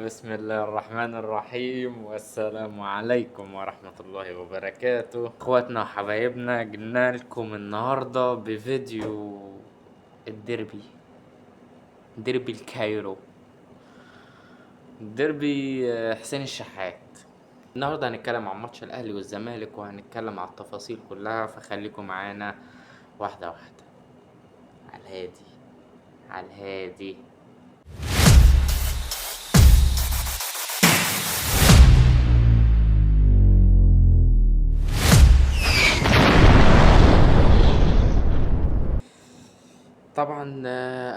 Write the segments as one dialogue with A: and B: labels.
A: بسم الله الرحمن الرحيم، والسلام عليكم ورحمة الله وبركاته. اخواتنا وحبايبنا، جبنا لكم النهاردة بفيديو الديربي، ديربي الكايرو، ديربي حسين الشحات. النهاردة هنتكلم عن ماتش الأهلي والزمالك، وهنتكلم على التفاصيل كلها، فخليكم معانا واحدة واحدة على الهادي على الهادي. طبعا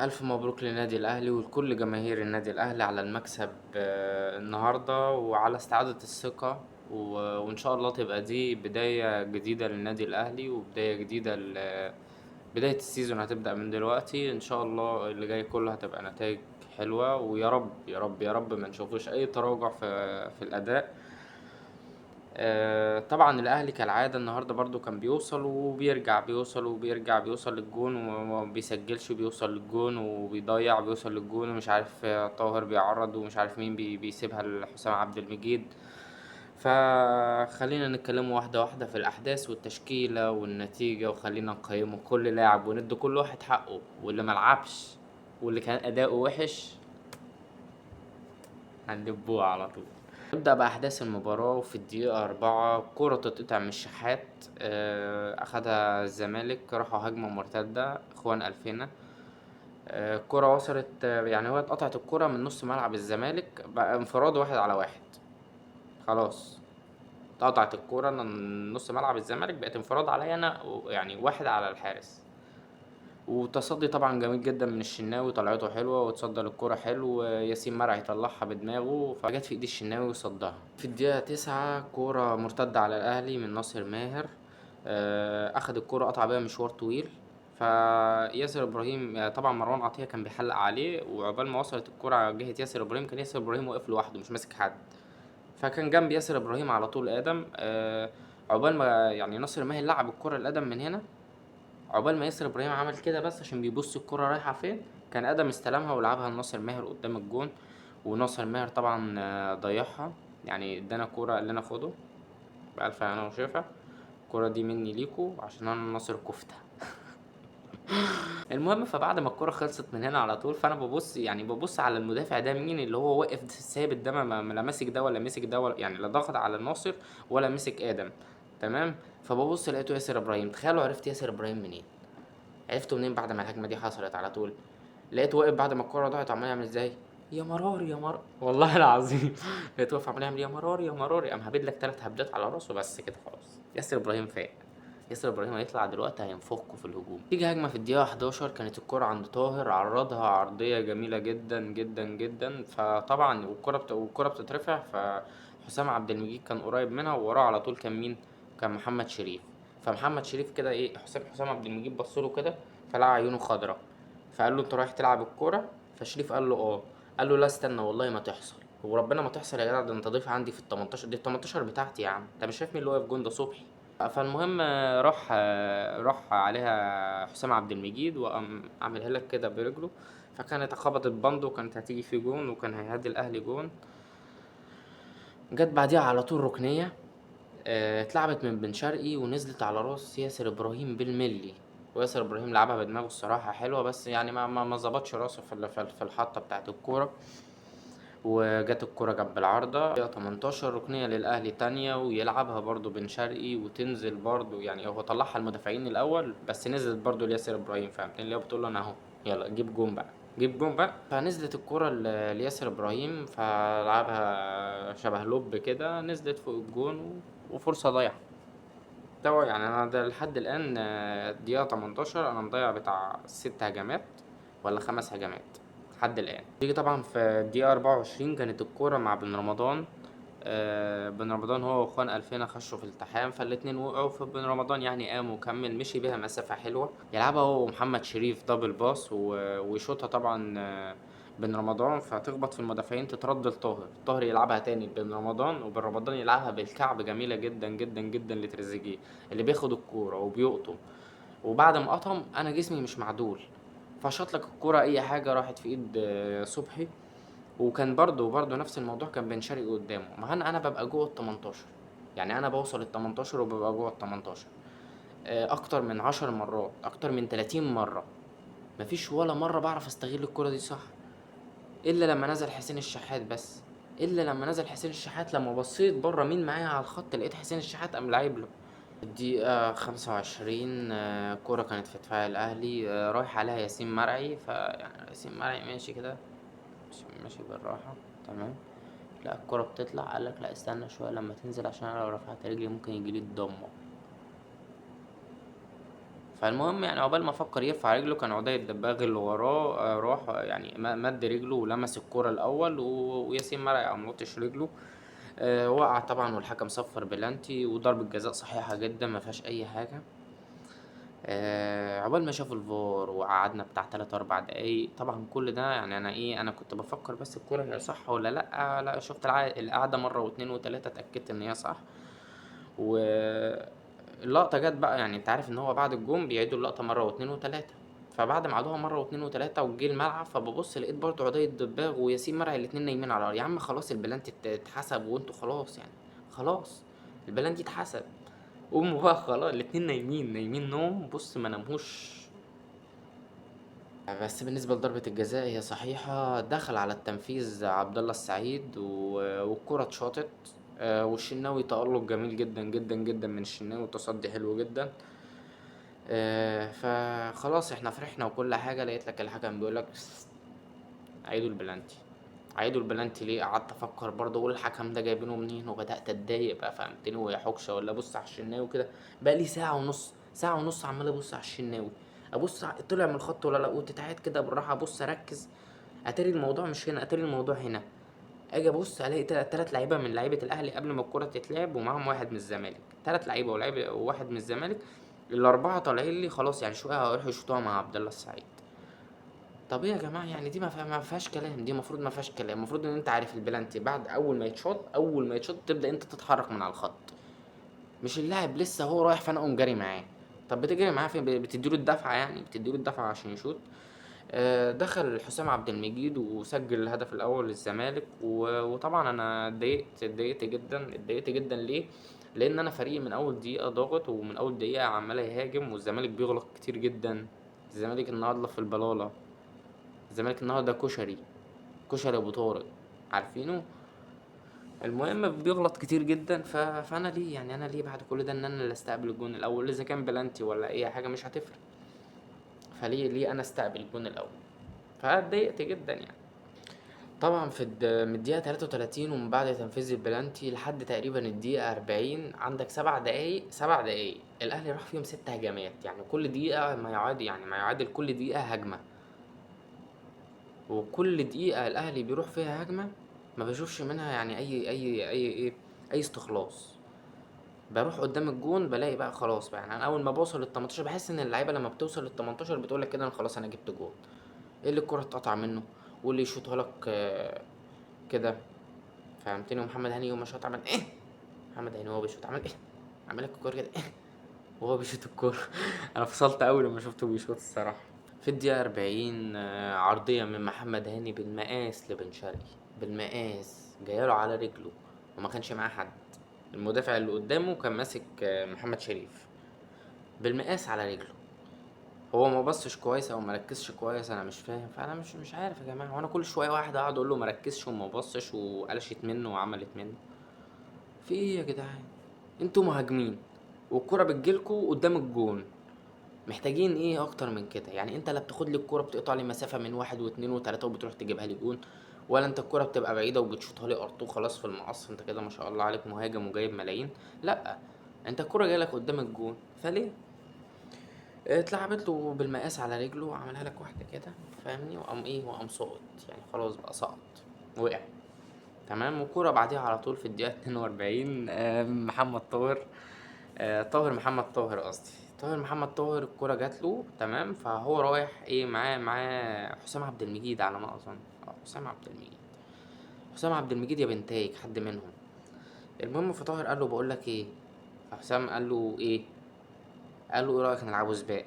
A: ألف مبروك للنادي الأهلي ولكل جماهير النادي الأهلي على المكسب النهاردة، وعلى استعادة الثقة، وإن شاء الله تبقى دي بداية جديدة للنادي الأهلي، وبداية جديدة بداية ال season هتبدأ من دلوقتي إن شاء الله. اللي جاي كله هتبقى نتائج حلوة، ويا رب يا رب يا رب ما نشوفوش أي تراجع في الأداء. طبعا الأهلي كالعادة النهاردة برضو كان بيوصل وبيرجع، بيوصل وبيرجع، بيوصل للجون وما بيسجلش، بيوصل للجون وبيضيع، بيوصل للجون ومش عارف طاهر بيعرض ومش عارف مين بيسيبها لحسام عبد المجيد. فخلينا نتكلموا واحدة واحدة في الأحداث والتشكيلة والنتيجة، وخلينا نقيموا كل لاعب وندي كل واحد حقه، واللي ملعبش واللي كان أداؤه وحش هندبوه على طول. نبدأ بأحداث المباراة. وفي الدقيقة 4 كرة تتقطع من الشحات، أخدها الزمالك، راحوا هجمة مرتدة إخوان ألفينا. الكرة وصلت، يعني هو اتقطعت الكرة من نص ملعب الزمالك، بقى انفراد 1 على 1، خلاص اتقطعت الكرة من نص ملعب الزمالك، بقت انفراد عليا أنا، يعني 1 على الحارس. وتصدي طبعا جميل جدا من الشناوي، طلعته حلوة وتصدى للكرة حلو، ياسين مرعي طلعها بدماغه فجت في ايد الشناوي وصدها. في الدقيقة 9 كرة مرتدة على الأهلي من ناصر ماهر، أخد الكرة قطع بيها مشوار طويل، فياسر إبراهيم، طبعا مروان عطية كان بيحلق عليه، وعقبال ما وصلت الكرة على جهة ياسر إبراهيم كان ياسر إبراهيم واقف لوحده مش ماسك حد، فكان جنب ياسر إبراهيم على طول آدم. عقبال ما ناصر ماهر لعب الكرة لآدم من هنا، عقبال ما ياسر إبراهيم عمل كده بس عشان بيبص الكرة رايحة فين، كان آدم استلمها ولعبها لناصر ماهر قدام الجون، وناصر ماهر طبعا، ضيعها، ادانا كورة قال لنا خده بألف هنا وشفا، الكورة دي مني ليكو عشان أنا ناصر كفتة. المهم فبعد ما الكورة خلصت من هنا على طول، فأنا ببص على المدافع ده مين اللي هو واقف ثابت ده، لا ماسك ده ولا ماسك ده ولا، لا ضغط على ناصر ولا مسك آدم، تمام. فببص لقيته ياسر إبراهيم. تخيلوا عرفت ياسر إبراهيم منين؟ عرفته منين بعد ما الهجمة دي حصلت على طول؟ لقيته واقف بعد ما الكورة ضاعت وعمال يعمل ازاي؟ يا مرار يا مرار، والله العظيم لقيته واقف عمال يعمل يا مرار يا مرار، قام هبد لك 3 هبدات على راسه بس كده خلاص. ياسر إبراهيم فاق، ياسر إبراهيم هيطلع دلوقتي هينفخكوا في الهجوم. تيجي هجمة في الدقيقة 11، كانت الكرة عند طاهر، عرضها عرضية جميلة جدا جدا جدا، فطبعا والكرة بتترفع، فحسام عبد المجيد كان قريب منها، ووراه على طول كان مين؟ كان محمد شريف. فمحمد شريف كده ايه، حسام عبد المجيد بص له كده فلقى عيونه خضرة، فقال له انت رايح تلعب الكرة؟ فشريف قال له اه، قال له لا استنى والله ما تحصل، وربنا ما تحصل يا جدع، ده انت ضيف عندي في ال 18، دي ال 18 بتاعتي يا عم، انت مش شايف مين اللي واقف جون ده؟ صبحي. فالمهم راح عليها حسام عبد المجيد وقام عاملها لك كده برجله، فكانت خبطت بند وكانت هتيجي في جون وكان هيهدي الاهلي جون. جت بعديها على طول ركنيه، اتلعبت من بن شرقي ونزلت على راس ياسر ابراهيم بالملي، وياسر ابراهيم لعبها بدماغه الصراحه حلوه، بس ما ظبطش راسه في الحطه بتاعت الكوره، وجت الكرة جنب العارضة. دقيقة 18 ركنية للأهلي تانية، ويلعبها برضو بن شرقي وتنزل برضو، هو طلعها المدافعين الأول بس نزلت برضو لياسر إبراهيم، فهمتني اللي هو بتقول له أنا أهو يلا جيب جون بقى، جيب جون بقى. فنزلت الكرة لياسر إبراهيم فلعبها شبه لوب كده، نزلت فوق الجون وفرصة ضايعة. طبعا أنا ده لحد الآن، دقيقة 18 أنا مضيع بتاع 6 هجمات ولا 5 هجمات لحد الآن. تيجي طبعا في الدقيقة 24 كانت الكورة مع بن رمضان، بن رمضان هو واخوان ألفينا خشوا في التحام، فالاتنين وقعوا، فبن رمضان قام وكمل مشي بيها مسافة حلوة، يلعبها هو ومحمد شريف دبل باص ويشوطها طبعا، بن رمضان، فتخبط في المدافعين تترد لطاهر، طاهر يلعبها تاني لبن رمضان، وبن رمضان يلعبها بالكعب جميلة جدا جدا جدا لتريزيجيه اللي بياخد الكورة وبيقطم، وبعد ما قطم أنا جسمي مش معدول، فشاط لك الكورة اي حاجة راحت في ايد صبحي. وكان برضو نفس الموضوع، كان بن شرقي قدامه. ما انا ببقى جوه ال18، يعني انا بوصل ال18 وببقى جوه ال18 اكتر من 10 مرات، اكتر من 30 مرة، مفيش ولا مرة بعرف استغل الكرة دي صح، الا لما نزل حسين الشحات بس. الا لما نزل حسين الشحات، لما بصيت بره مين معايا على الخط لقيت حسين الشحات قام لعب له. الدقيقة 25، كرة كانت في دفاع الأهلي، رايح عليها ياسين مرعي. فيعني ياسين مرعي ماشي كده، ماشي بالراحة، تمام. لا الكرة بتطلع، قالك لا استنى شوية لما تنزل عشان أنا لو رفعت رجلي ممكن يجيلي الضمة. فالمهم عقبال ما فكر يرفع رجله كان عدي الدباغ اللي وراه، راح مد رجله ولمس الكرة الأول، وياسين مرعي قام لطش رجله، وقع طبعا والحكم صفر بلانتي، وضربة جزاء صحيحة جدا ما فيهاش أي حاجة. عقبال ما شافوا الفار وقعدنا بتاع 3-4 دقايق. طبعا كل ده يعني أنا كنت بفكر بس الكرة هي صح ولا لأ. لا شفت القعدة مرة واتنين وتلاتة، اتأكدت إن هي صح. واللقطة جت بقى، انت عارف إن هو بعد الجون بيعيدوا اللقطة مرة واتنين وتلاتة، فبعد ما عادوها مرة واتنين وتلاتة وجه الملعب، فببص لقيت برضو عدي الدباغ وياسين مرعي الاتنين نايمين على الأرض. يا عم خلاص البلانتي اتحسب وانتوا خلاص، خلاص البلانتي اتحسب، قوموا بقى خلاص. الاتنين نايمين نوم، بص ما ناموش. بس بالنسبة لضربة الجزاء هي صحيحة، دخل على التنفيذ عبد الله السعيد والكرة اتشاطت، والشناوي تألق جميل جدا جدا جدا من الشناوي وتصدي حلو جدا. فخلاص احنا فرحنا وكل حاجة. لقيت لك الحكم بيقول لك عيدوا البلانتي. عيدوا البلانتي ليه؟ قعدت افكر برضه اقول الحكم ده جايبينه منين، وبدات اتضايق بقى، فهمتني؟ ويا حكشه ولا ابص على الشناوي كده، بقى لي ساعة ونص، ساعة ونص عمال ابص على الشناوي، ابص طلع من الخط ولا لا، وتتعاد كده بالراحة، ابص اركز، اتاري الموضوع مش هنا، اتاري الموضوع هنا. اجي ابص الاقي 3 لعيبة من لعيبة الاهلي قبل ما الكره تتلعب، ومعاهم واحد من الزمالك، 3 لعيبة وواحد من الزمالك، الاربعة طالعين لي خلاص، شوية هيروحوا يشوطوها مع عبد الله السعيد. طب ايه يا جماعة؟ دي ما فيهاش كلام، دي المفروض ما فيهاش كلام. المفروض ان انت عارف البلانتي بعد اول ما يتشاط تبدا انت تتحرك من على الخط، مش اللاعب لسه هو رايح فانا اقوم جاري معاه. طب بتجري معاه فين؟ بتديله الدفعة، بتديله الدفعة عشان يشوط. دخل حسام عبد المجيد وسجل الهدف الاول للزمالك، وطبعا انا اتضايقت جدا، اتضايقت جدا. ليه؟ لان انا فريقي من اول دقيقة ضاغط، ومن اول دقيقة عمال يهاجم، والزمالك بيغلط كتير جدا. الزمالك النهارده في البلاله، الزمالك النهارده كشري، كشري ابو طارق، عارفينه. المهم بيغلط كتير جدا. فانا ليه انا ليه بعد كل ده ان انا اللي استقبل الجون الاول؟ اذا كان بلانتي ولا اي حاجة مش هتفرق، فليه انا استقبل الجون الاول؟ فاتضايقت جدا. طبعا من الدقيقة 33 ومن بعد تنفيذ البلانتي لحد تقريبا الدقيقة 40، عندك 7 دقايق، 7 دقايق الاهلي راح فيهم 6 هجمات، يعني كل دقيقة ما يعادل، يعني ما يعادل كل دقيقة هجمة، وكل دقيقة الاهلي بيروح فيها هجمة ما بشوفش منها اي استخلاص. بروح قدام الجون بلاقي بقى خلاص بقى، انا اول ما بوصل للتمنتاشر بحس ان اللعيبة لما بتوصل للتمنتاشر بتقول لك كده انا خلاص انا جبت جون، ايه اللي الكره اتقطع منه واللي يشوطها لك، كده، فهمتني؟ ومحمد هاني يوم ما شاط عمل ايه؟ محمد هاني وهو بيشوط عمل ايه؟ عمل لك الكورة كده ايه وهو بيشوط الكورة. انا فصلت قوي لما شفته بيشوط الصراحة. في الدقيقة 40، عرضية من محمد هاني بالمقاس لبن شرقي، بالمقاس جايله على رجله وما كانش معاه حد، المدافع اللي قدامه كان ماسك، محمد شريف، بالمقاس على رجله. هو ما بصش كويس او ما ركزش كويس، انا مش فاهم، فانا مش عارف يا جماعة، وانا كل شوية واحد اقعد اقول له ما ركزش وما بصش وقلشت منه وعملت منه. في ايه يا جدعان؟ انتوا مهاجمين والكره بتجيلكوا قدام الجون، محتاجين ايه اكتر من كده؟ انت لا بتاخد لي الكره بتقطع لي مسافة من 1 واتنين وتلاتة وبتروح تجيبها لي جون، ولا انت الكره بتبقى بعيدة وبتشوطها لي ارتو خلاص في المقص، انت كده ما شاء الله عليك مهاجم وجايب ملايين. لا، انت الكره جاية لك قدام الجون، فليه؟ اتلعبت له بالمقاس على رجله وعملها لك واحدة كده، فاهمني؟ وقام ايه؟ وقام سقط، خلاص بقى سقط وقع، تمام. وكوره بعديها على طول في الدقيقة 42، محمد طاهر، طاهر محمد طاهر قصدي، طاهر محمد طاهر الكورة جات له، تمام. فهو رايح ايه معاه حسام عبد المجيد على ما اظن، حسام عبد المجيد، حسام عبد المجيد يا بنتايج حد منهم. المهم فطاهر قال له بقول لك ايه، فحسام قال له ايه، قال له ايه رايك نلعبه سباق؟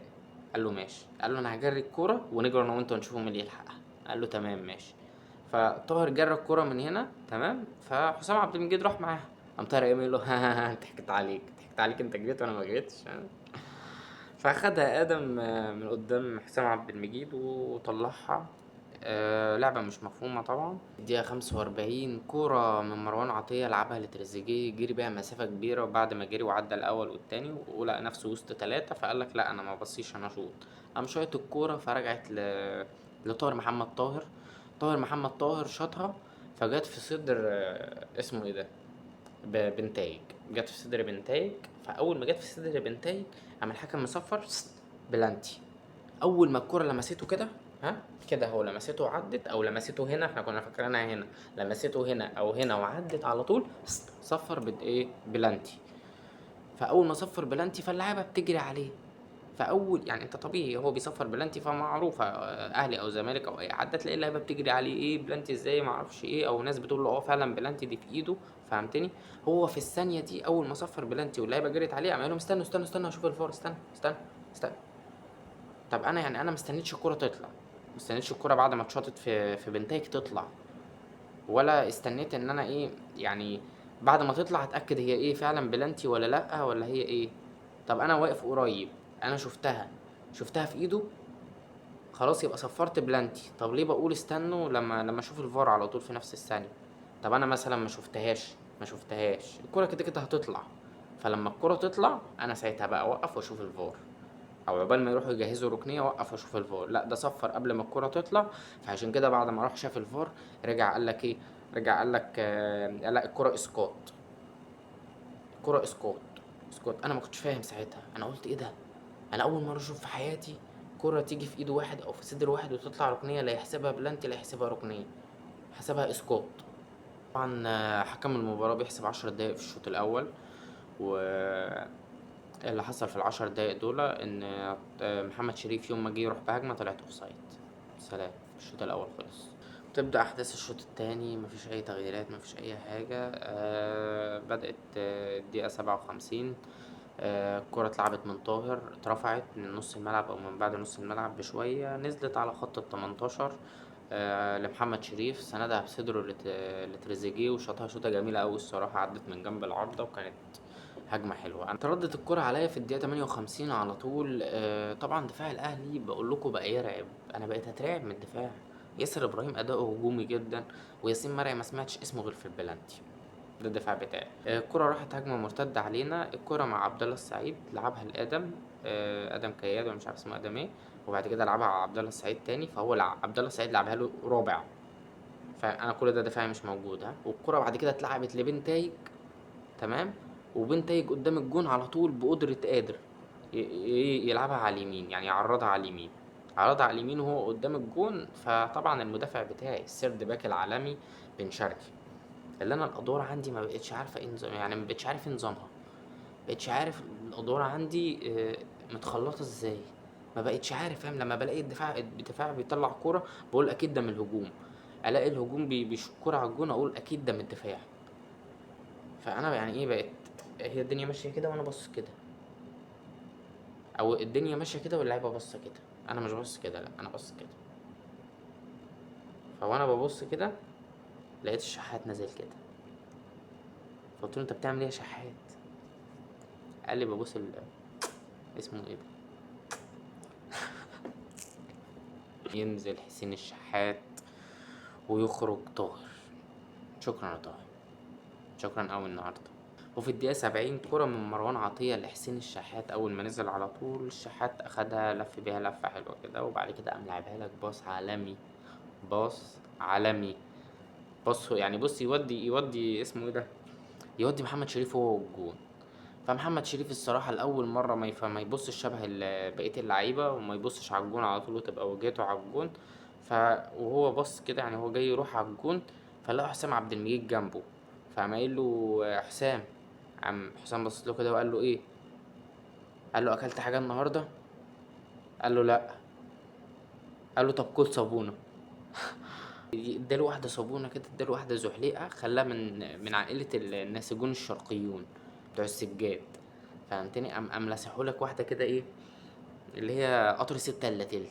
A: قال له ماشي. قال له انا هجري الكورة ونجري انا وانت ونشوفه مين اللي يلحقها. قال له تمام ماشي. فطاهر جرى الكورة من هنا، تمام، فحسام عبد المجيد راح معاها، قام طاهر قايل له ضحكت عليك، ضحكت عليك، انت جريت وانا ما جريتش. فاخدها ادم من قدام حسام عبد المجيد وطلعها. لعبة مش مفهومة طبعا. الدقيقة 45 كورة من مروان عطية لعبها لتريزيجيه، جري بيها مسافة كبيرة، وبعد ما جري وعدى الأول والتاني ولقى نفسه وسط تلاتة، فقال لك لا أنا ما بصيش أنا أشوط، قام شايط الكورة فرجعت لطاهر محمد طاهر. طاهر محمد طاهر شاطها فجت في صدر، اسمه ايه ده، بنتايج، جت في صدر بنتايج. فأول ما جت في صدر بنتايج قام الحكم مصفر بلانتي. أول ما الكرة لمسته كده، ها كده هو لمسته وعدت، او لمسته هنا، احنا كنا فاكرينها هنا، لمسته هنا او هنا وعدت على طول، صفر بايه، بلانتي. فاول ما صفر بلانتي فاللعيبه بتجري عليه. فاول يعني انت طبيعي هو بيصفر بلانتي فمعروفه، اهلي او زمالك او اي حد تلاقي اللعيبة بتجري عليه، ايه بلانتي ازاي ما اعرفش ايه، او ناس بتقول له اه فعلا بلانتي دي في ايده، فهمتني. هو في الثانية دي اول ما صفر بلانتي واللعيبة جريت عليه، قام قال لهم استنوا استنوا استنوا اشوف الفار، استنى استنى استنى. طب انا يعني انا ما استنيتش الكورة تطلع، ما استنيتش الكورة بعد ما اتشاطت في بنتايج تطلع، ولا استنيت ان انا ايه يعني بعد ما تطلع اتاكد هي ايه فعلا بلانتي ولا لا ولا هي ايه. طب انا واقف قريب، انا شفتها في ايده، خلاص يبقى صفرت بلانتي. طب ليه بقول استنوا لما اشوف الفار على طول في نفس الثانية؟ طب انا مثلا ما شفتهاش، الكورة كده كده هتطلع، فلما الكورة تطلع انا ساعتها بقى اوقف واشوف الفار، او عقبال ما يروحوا يجهزوا ركنيه اوقف واشوف الفار. لا ده صفر قبل ما الكورة تطلع، فعشان كده بعد ما راح شاف الفار رجع قال لك ايه، رجع قال لك لا الكورة اسقاط، الكورة اسقاط اسقاط. انا ما كنتش فاهم ساعتها، انا قلت ايه ده، انا اول مرة اشوف في حياتي كرة تيجي في ايد واحد او في صدر واحد وتطلع ركنيه، لا يحسبها بلانتي لا يحسبها ركنيه، حسبها اسقاط. طبعا حكم المباراة بيحسب 10 دقايق في الشوط الاول، و اللي حصل في ال10 دقايق دول ان محمد شريف يوم ما جه يروح بهجمه طلعت offside. سلام، الشوط الاول خلص. تبدا احداث الشوط الثاني، مفيش اي تغييرات، مفيش اي حاجة. بدات الدقيقة 57، الكرة اتلعبت من طاهر، اترفعت من نص الملعب او من بعد نص الملعب بشوية، نزلت على خط ال18، لمحمد شريف، سندها بصدره لتريزيجيه وشاطها شوطة جميلة أوي الصراحة، عدت من جنب العارضة وكانت هجمة حلوة. تردت الكرة عليا في الدقيقة 58 على طول. طبعا دفاع الأهلي بقول لكم بقى يرعب، أنا بقيت هترعب من الدفاع. ياسر إبراهيم أداؤه هجومي جدا، وياسين مرعي ما سمعتش اسمه غير في البلانتي، ده الدفاع بتاعي. الكرة راحت هجمة مرتدة علينا، الكرة مع عبد الله السعيد لعبها لآدم، آدم كياد ولا مش عارف اسمه آدم إيه، وبعد كده لعبها على عبد الله السعيد تاني، فهو عبد الله السعيد لعبها له رابع، فأنا كل ده دفاعي مش موجود. ها، والكرة بعد كده اتلعبت لبنتايج، تمام، وبنتايج قدام الجون على طول بقدرة قادر يلعبها على اليمين، يعني يعرضها على اليمين، عرضها على اليمين وهو قدام الجون. فطبعا المدافع بتاعي ال third back العالمي بن شرقي، اللي انا الادوار عندي ما بقتش عارفه ايه نظام، يعني ما بقتش عارف ايه نظامها، ما بقتش عارف الادوار عندي، متخلطه ازاي، ما بقتش عارف، فاهم؟ لما بلاقي الدفاع بيطلع كورة بقول اكيد ده من الهجوم، الاقي الهجوم بيشوط كورة على الجون اقول اكيد ده من الدفاع. فانا يعني ايه، بقت هي الدنيا ماشية كده وانا باصص كده، او الدنيا ماشية كده واللعيبة باصة كده، انا مش باصص كده، لا انا باصص كده. فوانا ببص كده لقيت الشحات نازل كده، فقلت له انت بتعمل ايه يا شحات؟ قال لي ببوس اسمه ايه ده. ينزل حسين الشحات ويخرج طاهر. شكرا يا طاهر، شكرا قوي النهارده. وفي الدقيقة 70 كرة من مروان عطية لحسين الشحات، أول ما نزل على طول الشحات أخدها لف بيها لفة حلوة كده، وبعد كده قام لعبها لك باص عالمي، باص عالمي، باص يعني بص يودي اسمه ايه ده، يودي محمد شريف هو والجون. فمحمد شريف الصراحة لأول مرة ما يبصش شبه بقية اللعيبة، وما يبصش على الجون على طول وتبقى وجهته على الجون. وهو بص كده يعني هو جاي يروح على الجون، فلقى حسام عبد المجيد جنبه، فقام قايل له يا حسام، قام حسام بص له كده وقال له ايه، قال له اكلت حاجة النهاردة؟ قال له لا. قال له طب كل صابونة. اداله واحدة صابونة كده، اداله واحدة زحليقة، خلاها من عائلة الناسجون الشرقيون بتوع السجاد، فهمتني؟ قام لسحولك واحدة كده ايه، اللي هي قطر 6 إلا تلت،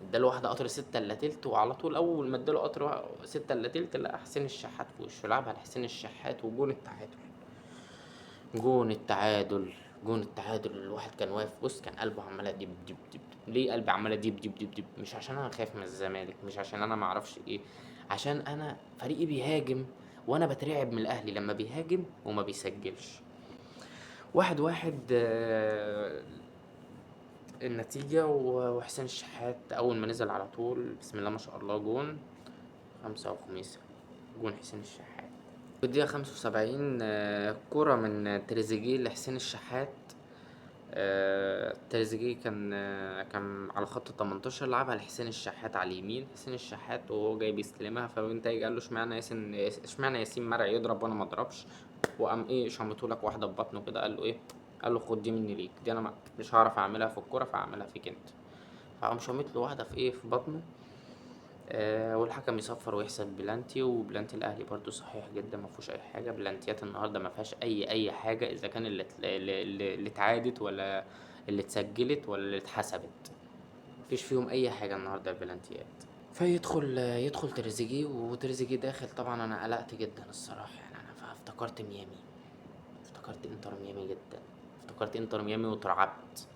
A: اداله واحدة قطر 6 إلا تلت، وعلى طول أول ما اداله قطر 6 إلا تلت لقى حسين الشحات في وشه، لعبها لحسين الشحات وجون التعادل، جون التعادل، جون التعادل. الواحد كان واقف بص كان قلبه عمالة دب دب دب. ليه قلبي عمالة دب دب دب دب؟ مش عشان أنا خايف من الزمالك، مش عشان أنا معرفش إيه، عشان أنا فريقي بيهاجم وأنا بترعب من الأهلي لما بيهاجم وما بيسجلش. 1-1 النتيجة، وحسين الشحات أول ما نزل على طول بسم الله ما شاء الله جون 5 وخميسة، جون حسين الشحات. في الدقيقة 75، كرة من تريزيجيه لحسين الشحات، تريزيجيه كان على خط 18، لعبها لحسين الشحات على اليمين، حسين الشحات وهو جاي بيستلمها فبنتايج قال له اشمعنى ياسين مرعي يضرب وانا ما اضربش، وقام ايه شمته لك واحده في بطنه كده، قال له ايه، قال له خد دي مني ليك، دي انا مش هعرف اعملها في الكوره فاعملها فيك انت، فقام شمت له واحده في ايه في بطنه، والحكم يصفر ويحسب بلانتي، وبلانتي الاهلي برضو صحيح جدا ما فيهوش اي حاجه، بلانتيات النهارده ما فيهاش اي حاجه، اذا كان اللي اتعادت ولا اللي اتسجلت ولا اللي اتحسبت، مفيش فيهم اي حاجه النهارده البلانتيات. فيدخل يدخل تريزيجيه، وتريزيجيه داخل طبعا انا قلقت جدا الصراحه، انا افتكرت ميامي، افتكرت انتر ميامي جدا، افتكرت انتر ميامي واترعبت.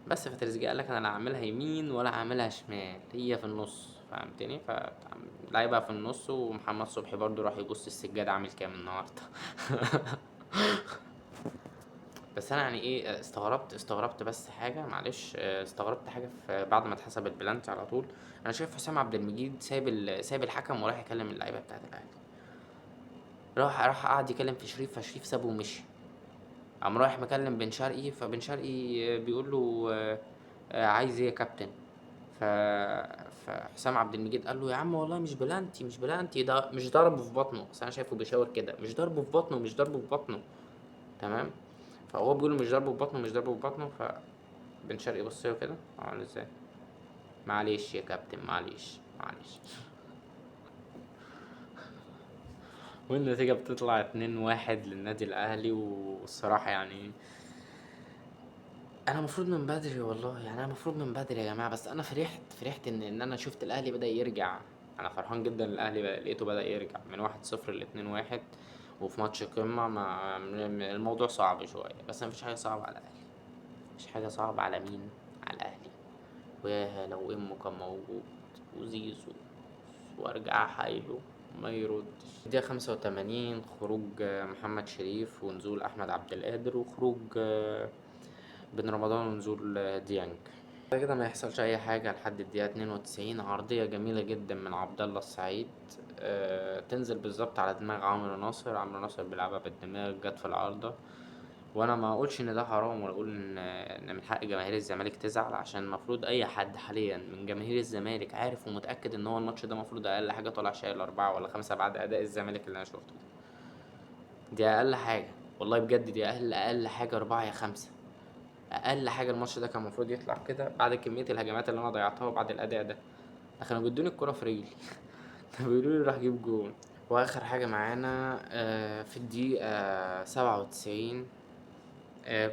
A: بس فتريزيجيه قال لك انا لا هعملها يمين ولا هعملها شمال، هي في النص، فهمتني؟ فلعبها في النص، ومحمد صبحي برضو راح يبص السجادة عامل كام النهارده. بس انا يعني ايه استغربت بس حاجه، معلش، استغربت حاجه في بعد ما اتحسب البلانتي على طول، انا شايف حسام عبد المجيد سايب الحكم وراح يكلم اللعيبه بتاعت الاهلي، راح قعد يكلم في شريف، فشريف سابه ومشي، قام رايح مكلم بن شرقي، فبن شرقي بيقول له، عايز ايه يا كابتن؟ فحسام عبد المجيد قال له يا عم والله مش بلانتي، مش بلانتي، ده مش ضربه في بطنه، بس انا شايفه بيشاور كده، مش ضربه في بطنه، مش ضربه في بطنه، تمام؟ فهو بيقول له مش ضربه في بطنه، مش ضربه في بطنه، فبن شرقي بص له كده عامل ازاي، معلش يا كابتن، معلش معلش. والنتيجة بتطلع 2-1 للنادي الأهلي. والصراحة أنا المفروض من بدري والله، أنا المفروض من بدري يا جماعة، بس أنا فرحت إن أنا شفت الأهلي بدأ يرجع. أنا فرحان جدا إن الأهلي لقيته بدأ يرجع من واحد صفر لاتنين واحد، وفي ماتش قمة. الموضوع صعب شوية، بس مفيش حاجة صعبة على الأهلي، مفيش حاجة صعبة على مين؟ على الأهلي. ويا لو إمه كان موجود وزيزو وأرجع حايله ما يردش. الدقيقة 85 خروج محمد شريف ونزول أحمد عبد القادر، وخروج بن رمضان ونزول ديانج. بعد كده ما يحصلش أي حاجة لحد الدقيقة 92. عرضية جميلة جدا من عبد الله السعيد، تنزل بالظبط على دماغ عمرو ناصر، عمرو ناصر بيلعبها بالدماغ، جت في العارضة. وأنا ما أقولش إن ده حرام، ولا أقول إن من حق جماهير الزمالك تزعل، عشان المفروض أي حد حاليا من جماهير الزمالك عارف ومتأكد إن هو الماتش ده المفروض أقل حاجة طالع شايل 4 ولا 5 بعد أداء الزمالك اللي أنا شفته ده. دي أقل حاجة والله بجد، دي أقل حاجة 4 يا 5، أقل حاجة الماتش ده كان المفروض يطلع كده بعد كمية الهجمات اللي أنا ضيعتها وبعد الأداء ده. ده كانوا بيدوني الكرة في رجلي، كانوا بيقولوا لي روح جيب جون. وآخر حاجة معانا، في الدقيقة 97،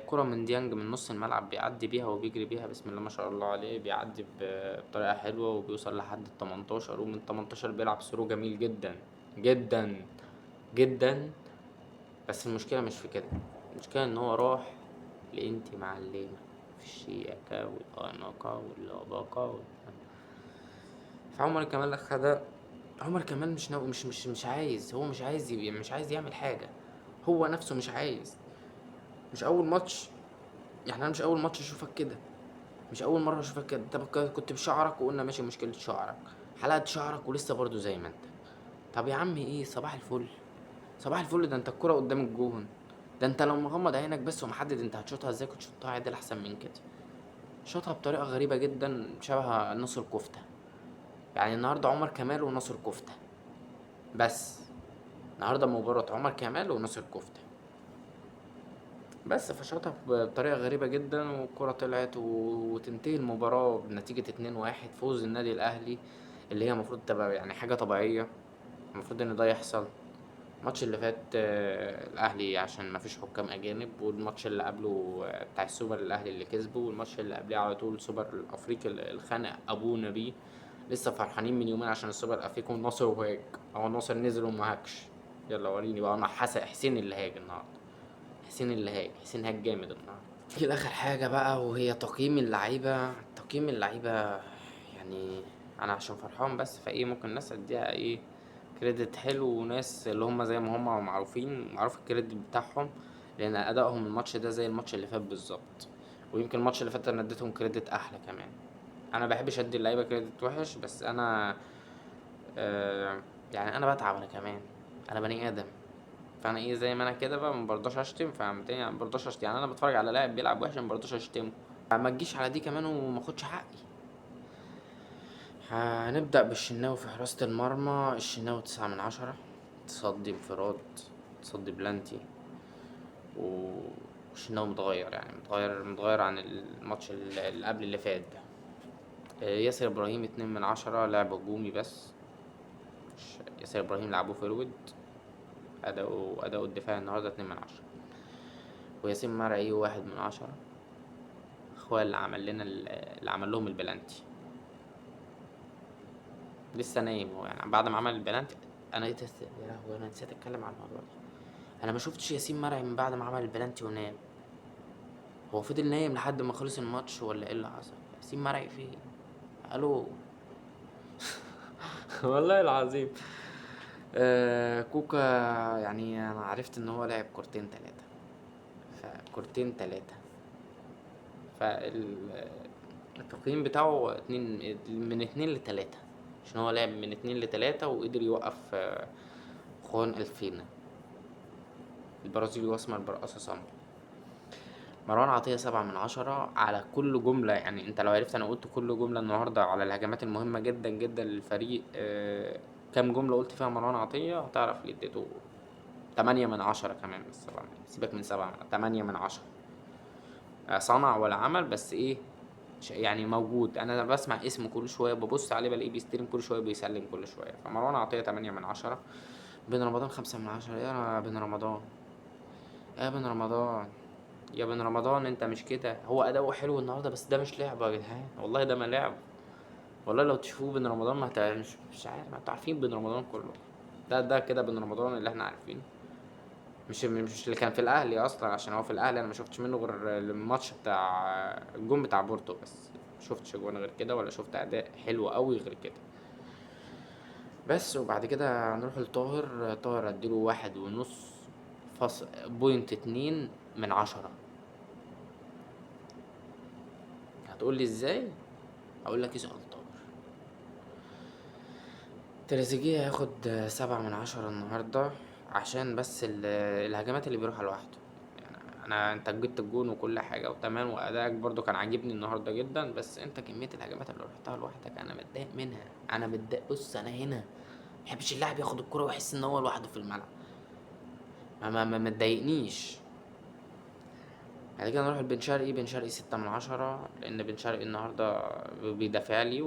A: كرة من ديانج من نص الملعب بيعدي بيها وبيجري بيها بسم الله ما شاء الله عليه، بيعدي بطريقة حلوة وبيوصل لحد التمنتاشر، ومن التمنتاشر بيلعب through جميل جدا جدا جدا. بس المشكلة مش في كده، المشكلة ان هو راح لانتي معلمة في الشياكة والأناقة واللباقة فعمر كمال خدها. عمر كمال مش ناوي، مش، مش، مش عايز، هو مش عايز يبقى، مش عايز يعمل حاجة، هو نفسه مش عايز. مش أول ماتش، يعني أنا مش أول ماتش أشوفك كده، مش أول مرة أشوفك كده. أنت كنت بشعرك وقلنا ماشي مشكلة شعرك، حلقت شعرك ولسه برضو زي ما أنت. طب يا عم إيه، صباح الفل، صباح الفل، ده أنت الكرة قدام الجون، ده أنت لو مغمض عينك بس ومحدد أنت هتشوطها إزاي كنت شوطها عدل أحسن من كده. شوطها بطريقة غريبة جدا شبه ناصر كفتة، يعني النهاردة عمر كمال وناصر كفتة، بس النهاردة مباراة عمر كمال وناصر كفتة بس. فشاطها بطريقة غريبة جدا والكرة طلعت وتنتهي المباراة بنتيجة 2-1، فوز النادي الأهلي اللي هي المفروض تبقى حاجة طبيعية، المفروض إن ده يحصل. الماتش اللي فات الأهلي عشان مفيش حكام أجانب، والماتش اللي قبله بتاع السوبر الأهلي اللي كسبه، والماتش اللي قبليه على طول سوبر الأفريقي اللي خانق أبونا بيه. لسه فرحانين من يومين عشان السوبر الأفريقي والناصر وهاج، هو الناصر نزل وما هاجش. يلا وريني بقى، أنا حسين اللي هاج النهارده، حسين اللي هاج، حسين هاج جامد النهارده. نيجي لآخر حاجة بقى وهي تقييم اللعيبة. تقييم اللعيبة يعني أنا عشان فرحان بس فإيه ممكن ناس أديها إيه credit حلو، وناس اللي هم زي ما هم معروفين، معروف ال credit بتاعهم لأن أدائهم الماتش ده زي الماتش اللي فات بالظبط، ويمكن الماتش اللي فات أنا اديتهم credit أحلى كمان. أنا مبحبش أدي اللعيبة credit وحش، بس أنا يعني أنا بتعب، أنا كمان أنا بني آدم، فأنا إيه زي ما أنا كده بقى مبرضاش أشتم، فهمتني؟ يعني مبرضاش أشتم، يعني أنا بتفرج على لاعب بيلعب وحش مبرضاش أشتمه، ما تجيش على دي كمان وماخدش حقي. هنبدأ بالشناوي في حراسة المرمى. الشناوي 9 من 10، تصدي انفراد، تصدي بلانتي، والشناوي متغير، يعني متغير عن الماتش اللي قبل اللي فات ده. ياسر إبراهيم 2 من 10، لعب هجومي بس، مش ياسر إبراهيم لعبوه forward، أداؤه الدفاعي النهاردة 2 من 10. وياسين مرعي 1 من 10، هو اللي عمل لنا اللي عمل لهم البلانتي، لسه نايم هو يعني بعد ما عمل البلانتي. انا ايه ده؟ يا لهوي انا نسيت اتكلم عن الموضوع ده، انا ما شفتش ياسين مرعي من بعد ما عمل البلانتي ونام، هو فضل نايم لحد ما خلص الماتش ولا ايه اللي حصل؟ ياسين مرعي فين؟ الو والله العظيم. كوكا يعني انا عرفت ان هو لعب كورتين تلاتة، فكورتين تلاتة، فالتقييم بتاعه 2، من 2 ل3، عشان هو لعب من 2 ل3 وقدر يوقف خوان ألفينا البرازيلي واسمر برقصة سامبا. مروان عطية 7 من 10 على كل جملة، يعني انت لو عرفت انا قلت كل جملة النهاردة على الهجمات المهمة جدا جدا للفريق، كام جملة قلت فيها مروان عطية هتعرف ليه اديته 8 من 10 كمان، مش 7، سيبك من 7، 8 من 10. صنع ولا عمل، بس ايه يعني موجود، انا بسمع اسمه كل شوية، ببص عليه بلاقيه بيستلم كل شوية، بيسلم كل شوية. فمروان عطية 8 من 10. بن رمضان 5 من 10. يا بن رمضان، يا بن رمضان، يا بن رمضان انت مش كده. هو اداؤه حلو النهارده بس ده مش لعبه يا جدعان، والله ده ما لعب، والله لو تشوفوه بن رمضان ما هت-، مش عارف، ما انتوا عارفين بن رمضان كله ده كده بن رمضان اللي احنا عارفينه، مش اللي كان في الاهلي اصلا، عشان هو في الاهلي انا ما شفتش منه غير الماتش بتاع الجون بتاع بورتو بس، ما شفتش جون غير كده ولا شفت اداء حلو قوي غير كده بس. وبعد كده هنروح لطاهر. طاهر اديله واحد ونص فاصل point اتنين من 10. هتقول لي ازاي؟ هقول لك اسأل طاهر. تريزيجيه هياخد 7 من 10 النهاردة عشان بس الهجمات اللي بيروحها لوحده، يعني انت جبت الجون وكل حاجة وتمام، وأدائك برضو كان عاجبني النهاردة جدا، بس انت كمية الهجمات اللي روحتها لوحدك انا متضايق منها، انا متضايق. بص انا هنا مبحبش اللاعب ياخد الكرة ويحس ان هو لوحده في الملعب، ما تضايقنيش. بعد كده نروح لبن شرقي. بن شرقي 6 من 10، لأن بن شرقي النهاردة بيدافع لي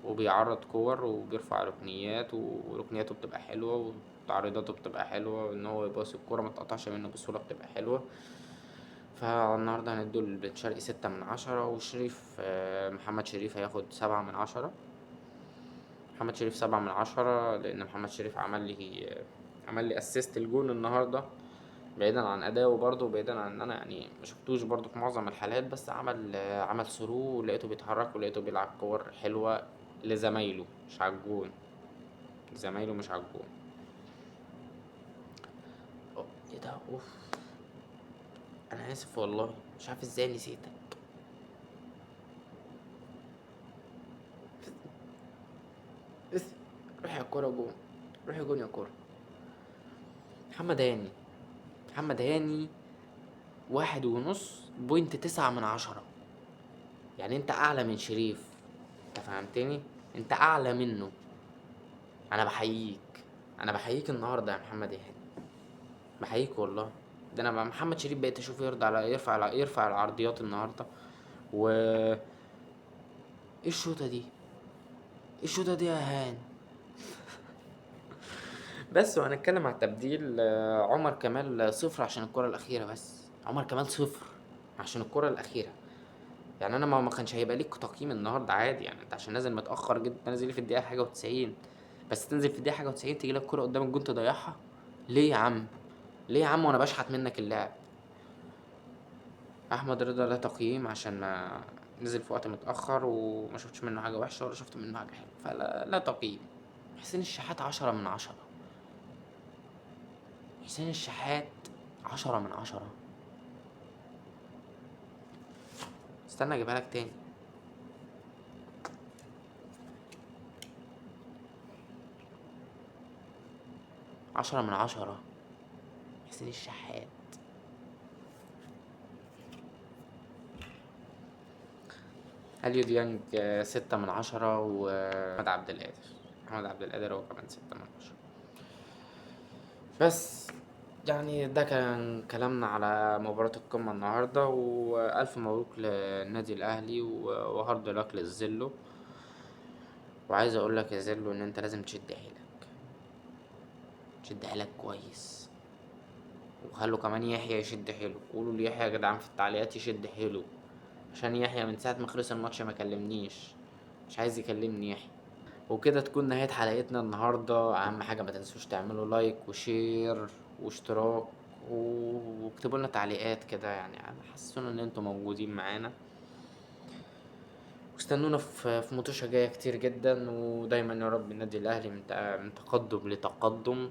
A: وبيعرض كور وبيرفع ركنيات، وركنياته بتبقى حلوة وتعريضاته بتبقى حلوة، وإن هو يباصي الكورة ما تقطعش منه بسهولة بتبقى حلوة. فالنهاردة هندوا لبن شرقي 6 من 10. وشريف، محمد شريف هياخد 7 من 10. محمد شريف 7 من 10 لأن محمد شريف عمل لي اسيست الجون النهاردة، بعيدا عن أداؤه برضه، وبعيدا عن إن أنا ما شفتوش برضه في معظم الحالات، بس عمل through ولقيته بيتحرك ولقيته بيلعب كور حلوة لزمايله مش على الجون، زمايله مش على الجون. ايه ده؟ اوف، انا اسف والله مش عارف ازاي نسيتك. بس روح يا كورة جون، روح يا جون يا كورة. محمد هاني، محمد هاني واحد ونص point تسعة من 10، يعني انت اعلى من شريف، انت فهمتني؟ انت اعلى منه. انا بحييك، انا بحييك النهارده يا محمد هاني، بحييك والله. ده انا مع محمد شريف بقيت اشوفه يرضى على يرفع على يرفع العرضيات النهارده. و ايه الشوطه دي؟ ايه الشوطه دي يا هاني؟ بس وهنتكلم على التبديل. عمر كمال صفر عشان الكرة الأخيرة، بس عمر كمال صفر عشان الكرة الأخيرة. يعني أنا ما كانش هيبقى ليك تقييم النهاردة عادي، يعني أنت عشان نازل متأخر جدا، نازل في الدقيقة حاجة وتسعين، بس تنزل في الدقيقة حاجة وتسعين تيجي لك كرة قدام الجون تضيعها ليه يا عم؟ ليه يا عم وأنا بشحت منك اللاعب؟ أحمد رضا لا تقييم عشان ما نزل في وقت متأخر وما شفتش منه حاجة وحشة ولا شفت منه حاجة حلوة، فلا لا تقييم. حسين الشحات 10 من 10، حسين الشحات 10 من 10. استنى اجيبها لك تاني. 10 من 10 حسين الشحات. اليو ديانج 6 من 10، وأحمد عبد القادر، أحمد عبد القادر هو كمان 6 من 10. بس يعني ده كان كلامنا على مباراة القمة النهاردة، وألف مبروك للنادي الأهلي و hard luck للزلو. وعايز أقول لك يا زلو إن أنت لازم تشد حيلك، تشد حيلك كويس، وخلوا كمان يحيى يشد حيله. قولوا ليحيى يا جدعان في التعليقات يشد حيله، عشان يحيى من ساعة ما خلص الماتش ما كلمنيش، مش عايز يكلمني يحيى. وكده تكون نهاية حلقتنا النهاردة. أهم حاجة ما تنسوش تعملوا like و share واشتراك، واكتبوا لنا تعليقات كده، يعني حسسونا ان انتم موجودين معانا، واستنونا في ماتشات جاية كتير جدا. ودايما يا رب النادي الأهلي من تقدم لتقدم.